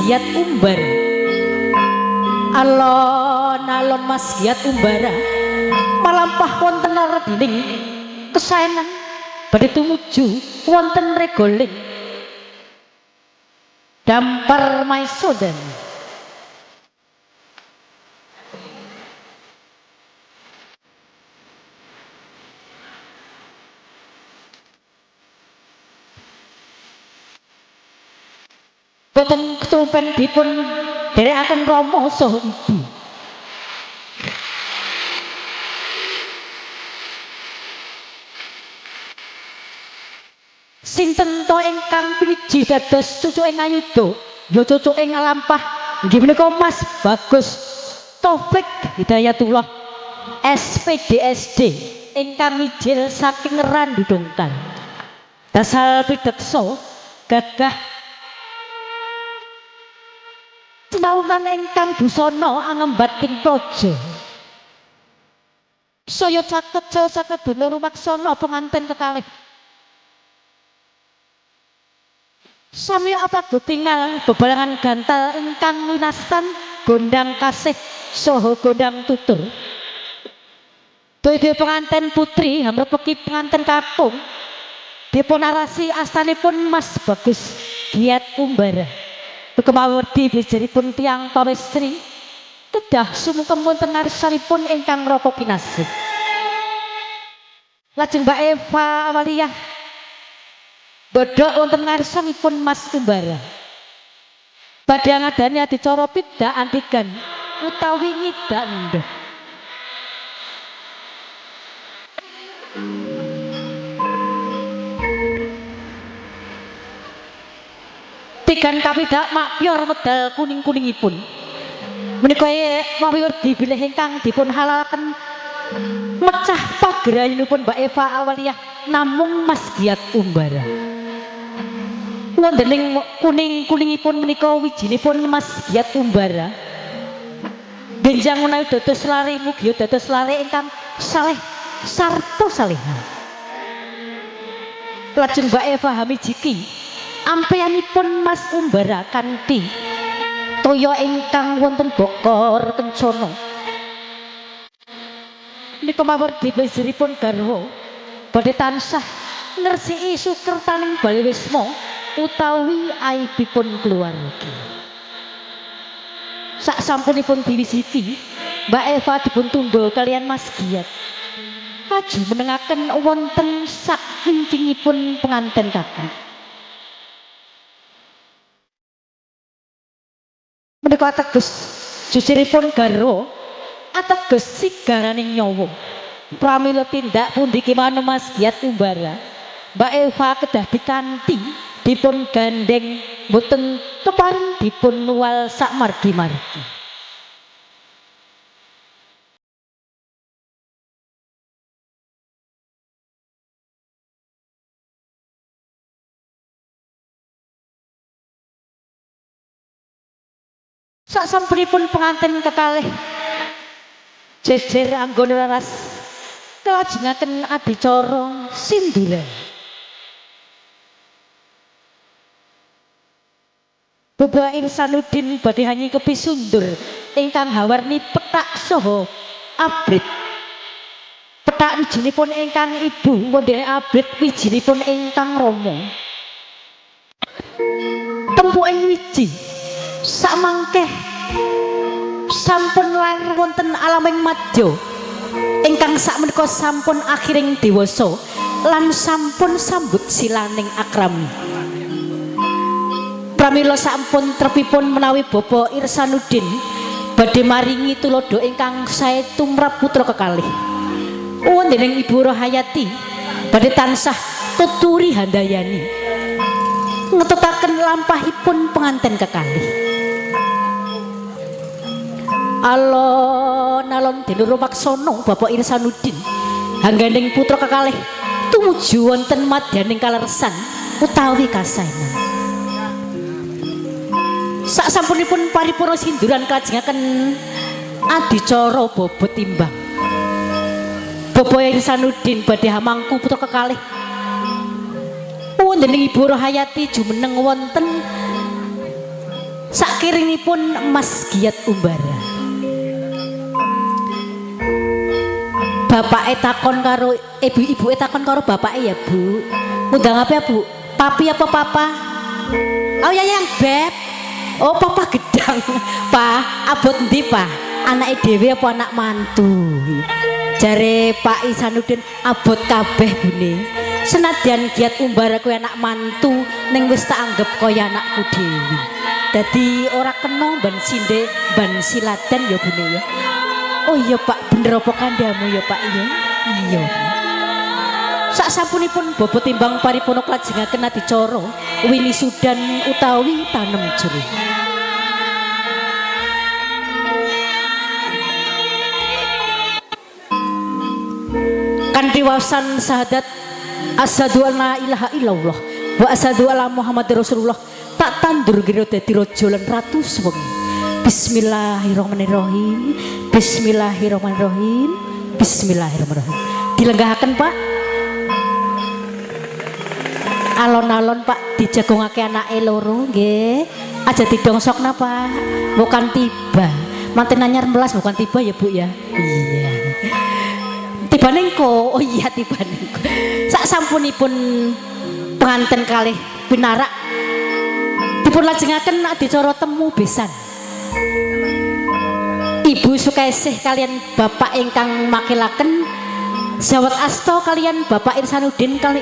Giat Umbara. Alon-alon Mas Giat Umbara malampah wonten redining kesaenan badhe tumuju wonten regoling Dampar Maisodan. Boten ketumpen dipun dherekaken rama saha ibu. Sinten to ingkang piniji dados cucuke Ngayuda? Ya cucuke nglampah inggih menika Mas Bagus Taufik Hidayatullah SPDSD ingkang mijil saking Randu Dongkal. Dasal pideksa gagah sinaunan ingkang busana angembat ing praja. Saya caket saya caket dulur rumaksana pengantin kekalih. Sami apago tingal bebarengan gantal ingkang winastan gondang kasih saha gondang tutur. Daya pengantin putri hamrepeki pengantin kakung dipun arasi astanipun Mas Bagus Giat Umbara. Kemawerdi bijaripun tiyang pamestri kedah sumungkem wonten ngarsanipun ingkang raka kinasih. Lajeng Mbak Eva Awaliyah bodhok wonten ngarsanipun Mas Umbara. Badhe ngadani adicara pidak antigan utawi ngidak endhog. Tigan kapidak makpyor medal kuning-kuningipun. Menika mawi werdi bilih ingkang dipun halalaken mecah pagerayunipun Mbak Eva Awaliyah namung Mas Giat Umbara. Wonten kuning-kuningipun menika wijinipun Mas Giat Umbara. Benjang menawi dados lare mugi dados lare ingkang saleh sarta salehah. Lajeng Mbak Eva hamijiki ampeyanipun Mas Umbara kanthi toya ingkang wonten bokor kencana. Nika mawerdi bezeripun garwa badhe tansah ngresiki sukertaning bale wisma utawi aibipun keluarga. Sak sampunipun diwisiti, Mbak Eva dipun tundha kaliyan Mas Giat. Kaju menengaken wonten sak wincingipun pengantin kakung. Menika ateges jujuripun garwa ateges sigaraning nyawa. Pramila tindak pundi kemawon Mas Giat Umbara, Mbak Eva kedah dikanthi dipun gandeng boten kepareng dipun nuwal sak margi-margi. Sak sampunipun pengantin kekalih jejer anggone laras kelajengaken adicara sinduran. Bapak Irsanuddin badhe hanyi kepisundur ingkang hawarni pethak saha abrit. Pethak wijinipun ingkang ibu wonten abrit wijinipun ingkang rama. Tempuking wiji samangke sampun lair wonten alaming madya ingkang sakmenika sampun akhiring dewasa lan sampun sambut silaning akrami. Pramila sampun trepipun menawi Bapak Irsanuddin badhe maringi tuladha ingkang sae tumrap putra kekalih. Wonten Ibu Rohayati badhe tansah tuturi handayani ngetutaken lampahipun pengantin kekalih. Alon-alon dene rumaksana Bapak Irsanuddin hangganing putra kekalih tumuju wonten madyaning kaleresan utawi kasaenan. Sak sampunipun paripurna sinduran kalajengaken adicara bobot timbang. Bapak Irsanuddin badhe hamangku putra kekalih. Wonten Ibu Rohayati jumeneng wonten Sakiringipun Mas Giat Umbara. Bapake takon karo ibu-ibuke takon karo bapake ya, Bu. Ngundang apa ya, Bu? Papi apa papa? Oh ya yang beb. Oh papa gedang. Pa, abot endi, Pa? Anake dhewe apa anak mantu? Jare Pak Isanuddin abot kabeh bune. Senadyan Giat Umbara kuwi anak mantu ning wis tak anggep kaya anakku dhewe. Dadi ora kena ban sinde ban siladan ya bune ya. Oh iya Pak, bener apa kandhamu ya Pak ya? Iya. Sak sampunipun bobot timbang paripurna klajengaken adicara winisudan utawi tanem jero. Kanthi waosan syahadat asyhadu an la ilaha illallah wa asyhadu anna Muhammadar Rasulullah tak tandur ngira dadi raja lan ratu sewengi. Bismillahirrahmanirrahim. Bismillahirrahmanirrahim. Bismillahirrahmanirrahim. Dilenggahaken Pak. Alon-alon Pak dijagongake anake loro nggih. Aja didongsokna Pak. Bukan tiba. Manten anyar melas bukan tiba ya Bu ya. Iya. Tibane engko. Oh iya tibane engko. Sak sampunipun penganten kalih pinarak dipun lajengaken adicara temu besan. Ibu Sukaisih kalian bapak ingkang makilaken Jawat Asto kalian Bapak Irsanuddin kalian